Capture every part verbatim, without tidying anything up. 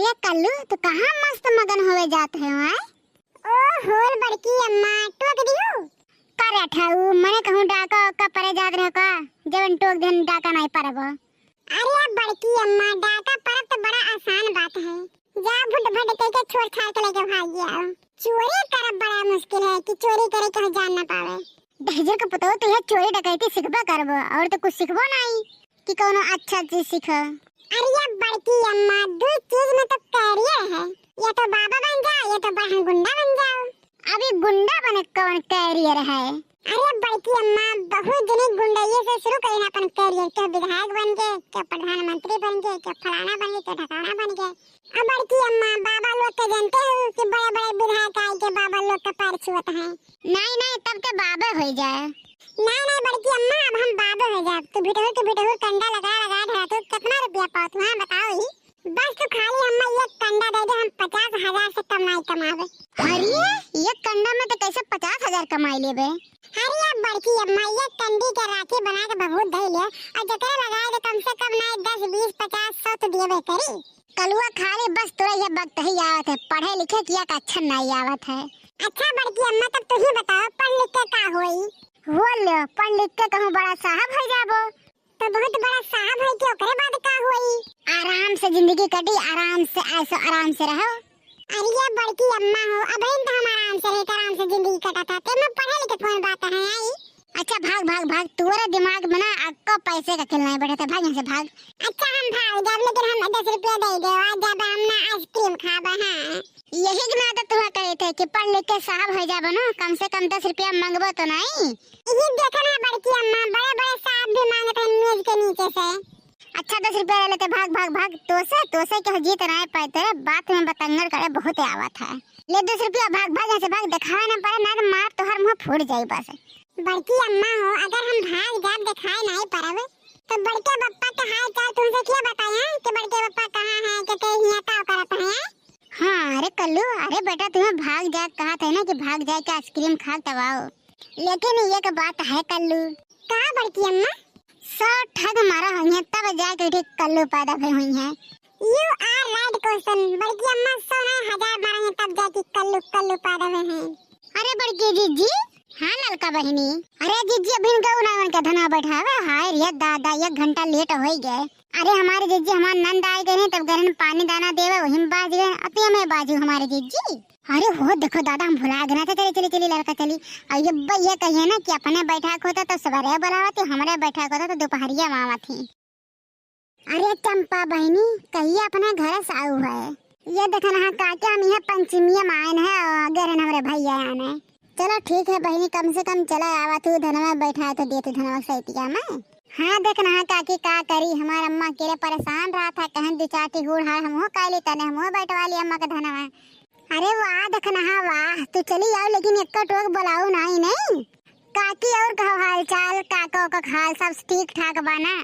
ए कल्लू, तू कहाँ मस्त मगन होवे जात है, आय? ओ होल बड़की अम्मा, टोक दियो। का रे अठाऊ, मने कहूँ डाका ओका परे जात रहो का, जवन टोक देन डाका नाई परबो। अरे बड़की अम्मा, डाका परब तो बड़ा आसान बात है, जा भुट भट कह के छोड़ छाड़ के लेके भाग गया। चोरी करब बड़ा मुश्किल है कि चोरी करे के जान ना पावे। दहिजर के पुतौ, तो यह चोरी डकैती सिखबे करबो, और तो कुछ सिखबो नाई कि कौनो अच्छा चीज सीख। अरे बड़की अम्मा, दो चीज में तो कैरियर है, या तो बाबा बन जाओ, या तो बड़ा गुंडा बन जाओ। अभी गुंडा बने कौन कैरियर है? अरे बड़की अम्मा, बहुत जने गुंडइये से शुरू करें अपन कैरियर, के विधायक बन के, के प्रधानमंत्री बन के, के फलाना बन के, के ढकाना बन के। अब बड़की अम्मा, बाबा लोग के जानते हो कि बड़े बड़े विधायक आए के बाबा लोग के पैर छुअत हैं। नहीं नहीं, तब के बाबे हो जाए। नहीं नहीं बड़की अम्मा, अब हम बाबे हो जाए। तू भिटहू के भिटहू कंडा लगा लगा धरा, तू कितना रुपया पाओ तू, हाँ बताओ ही। बस तू खाली हम्मा एक कंडा दे दे, हम पचास हजार से कम नहीं कमावे। अरे, एक कंडा में तो कैसे पचास हजार कमाई लेबे? अरे बड़की अम्मा, एक कंडी के राखी बना के भभूत धई ले, और जकरे लगाए दे कम से कम नहीं दस, बीस, पचास, सौ तो देबे करी। कलुआ खाली बस तोरा ये वक्त ही आवत है, पढ़े लिखे किया का अच्छा नहीं आवत है। अच्छा बड़की अम्मा, तब तू ही बताओ, पढ़ लिख के का होई? हो लो, पढ़ लिख के कहूँ बड़ा साहब हो जाबो। तो बहुत बड़ा साहब है कि ओकरे बाद का होई? आराम से जिंदगी कटी, आराम से ऐसो आराम से रहो। अरे ये बड़की अम्मा हो, अबहिन तो हम आराम से रहे, आराम से जिंदगी कटा था, ते में पढ़े लिखे कौन बात है आई? अच्छा भाग भाग भाग, तोरे दिमाग में ना अक्को पैसे का खेल नहीं बैठे थे, भाग यहाँ से भाग। अच्छा हम भाग जाब, लेकिन हम दस रुपया दे दे, आज जाबे हम ना आइसक्रीम खाबे, हाँ। यही के नाते तुम्हें कहे थे कि पढ़ लिख के साहब हो जाबो ना, कम से कम दस रुपया मांगबो तो नहीं। ये देखो ना बड़की अम्मा, बड़े बड़े साहब भी मांगते हैं मेज के नीचे से। अच्छा दस रुपया ले लेते, भाग भाग भाग, तोसे तोसे के जीत ना पाए, तेरे बात में बतंगड़ करे बहुत आवत है। ले दस रुपया, भाग भाग यहाँ से भाग, दिखावे ना पड़े ना तो मार तोहर मुंह फूट जाई बस। बड़की अम्मा हो, अगर हम भाग जाब दिखाए नहीं परब तो बड़के पप्पा के हाल चाल तुमसे क्या बताया कि बड़के पप्पा कहाँ हैं, के के हिया का करत हैं? हाँ, अरे कल्लू, अरे बेटा, तुम्हें भाग जाए कहा था ना कि भाग जाए के आइसक्रीम खा तब आओ। लेकिन एक बात है कल्लू। का बड़की अम्मा? सौ ठग मारा हुई है तब जाके ठीक कल्लू पैदा भई हुई है। You are right question। बड़की अम्मा सौ नहीं हजार मारा है तब जाके कल्लू कल्लू पैदा भई हैं। अरे बड़की जीजी, हाँ ललका बहिनी। अरे जीजी, अभी गौ ना उनके धनवा बैठावे, हाय रे दादा, एक घंटा लेट हो गए। अरे हमारे जीजी, हमारे नंद आए गए नहीं, तब गरन पानी दाना देवे, वही में बाज गए, अतिया में बाजू हमारे जीजी। अरे हो देखो दादा, हम भुला गए ना, चली चली चली ललका चली। और ये ब-, ये कहिए ना कि अपने बैठक होता तो सवेरे बुलावती, हमारे बैठक होता तो दोपहरिया में आवत ही। अरे चंपा बहिनी, कहिए अपने घर से आऊ है। ये देखन हाँ काके हम यह पंचमी में आयन है और अगर हमरे भैया आने। चलो ठीक है बहिनी, कम से कम चला आवा तू धनवा बैठा तो दे तू धनवा सैतिया में। हाँ देखन हाँ काकी का करी, हमार अम्मा केरे परेशान रहा था, कहन दो चार ठी हूड़ हाय हमहू काली तने हमहू बैठवा ली अम्मा के धनवा। अरे वाह देखन हाँ वाह, तू चली आओ लेकिन एक टोक बुलाऊ नहीं नहीं। काकी और कहो हाल चाल, काको का हाल सब ठीक ठाक बा ना?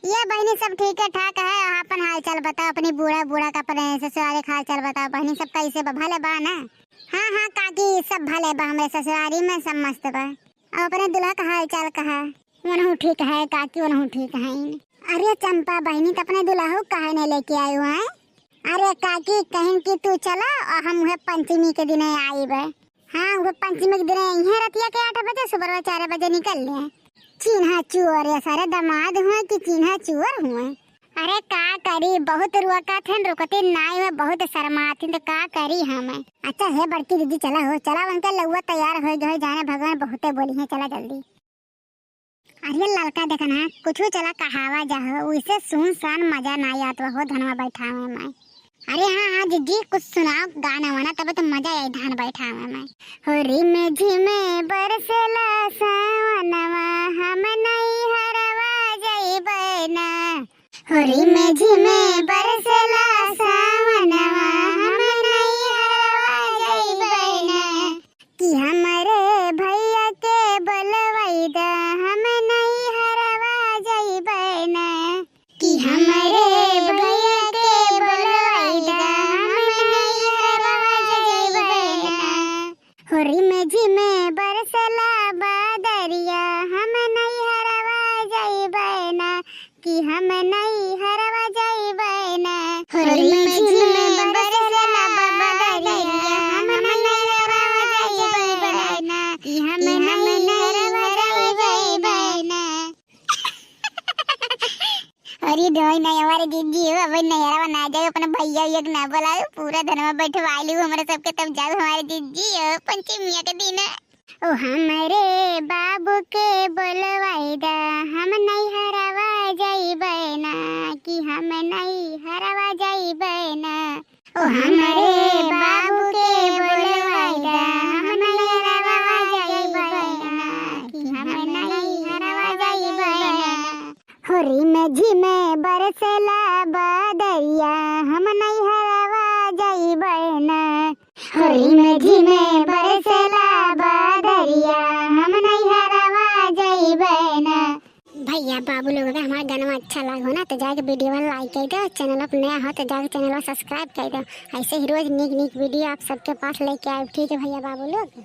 ये बहिनी सब ठीक है ठाक है, अपन हाल चाल बताओ, अपनी बूढ़ा बूढ़ा का अपने ससुरारी का हाल चाल बताओ, बहिनी सब कैसे बा, भले बा ना? हाँ हाँ काकी, सब भले बा, हमरे ससुरारी में सब मस्त बा। और अपने दुल्हा का हाल चाल कहा? उनहू ठीक है काकी, उनहू ठीक है। अरे चंपा बहिनी, तो अपने दुल्हा काहे नहीं लेके आई हुआ है? अरे काकी, कहें कि तू चला और हम उहे पंचमी के दिने आइबे। हाँ, उहे पंचमी के दिने यहीं रतिया के आठ बजे, सुबह चार बजे निकल ले। चीन्हा चोर, ये सारे दामाद हुए कि चीन्हा चोर हुए। अरे का करी, बहुत रुकत हन, रुकते नाई हुए, बहुत शर्मात हन, तो का करी हम। अच्छा हे बड़की दीदी, चला हो, चला उनके लउआ तैयार हो गए, जाने भगवान बहुते बोली हैं, चला जल्दी। अरे ललका देखन हाँ, कुछ चला कहावा जाहो, उसे सुनसान मजा ना आवत हो धनवा बैठावे में। अरे हाँ हाँ जिज्जी, कुछ सुनाओ गाना वाना, तब तो मजा आई धान बैठावे में। हो रिम झिम बरसला सावनवा, हम नैहरवा जइबै ना। हो रिम झिम बरसला सावनवा, हम नैहरवा जइबै ना। कि हमरे भैया के बोलवाई द, हम नैहरवा जइबै ना। कि हमरे भैया के बोलवाई द, हम नैहरवा जइबै ना। हो रिम झिम बरसला बादरिया, हम नैहरवा जइबै ना। कि हम नैहरवा जइबै ना। हो रिम झिम रोई नहीं हमारे जिज्जी हो, अब नैहरवा ना जाओ, अपने भैया उइया के ना बोलाओ, पूरा धनवा बैठवाई लियो हमरे सबके, तब जाओ हमारे जिज्जी हो पंचमिया के दिन। ओ हमरे बाबू के बोलवाई दा, हम नैहरवा जाइबे ना, कि हम नैहरवा जाइबे ना। ओ हमरे बाबू के बोलवाई दा, हम नैहरवा जाइबे ना, कि हम नैहरवा जाइबे ना। होरी में झिमे बरसेला बदरिया, हम नैहरवा जाइबे ना। होरी में झिमे बरसेला बदरिया, हम नैहरवा जाइबे ना। भैया बाबू लोग, अगर हमारा गाना अच्छा लागो ना, तो जाके वीडियो like कर दो, चैनल पर नया हो तो जाके चैनल सब्सक्राइब कर दो। ऐसे ही रोज नीक नीक वीडियो आप सबके पास लेके आए, ठीक है भैया बाबू लोग।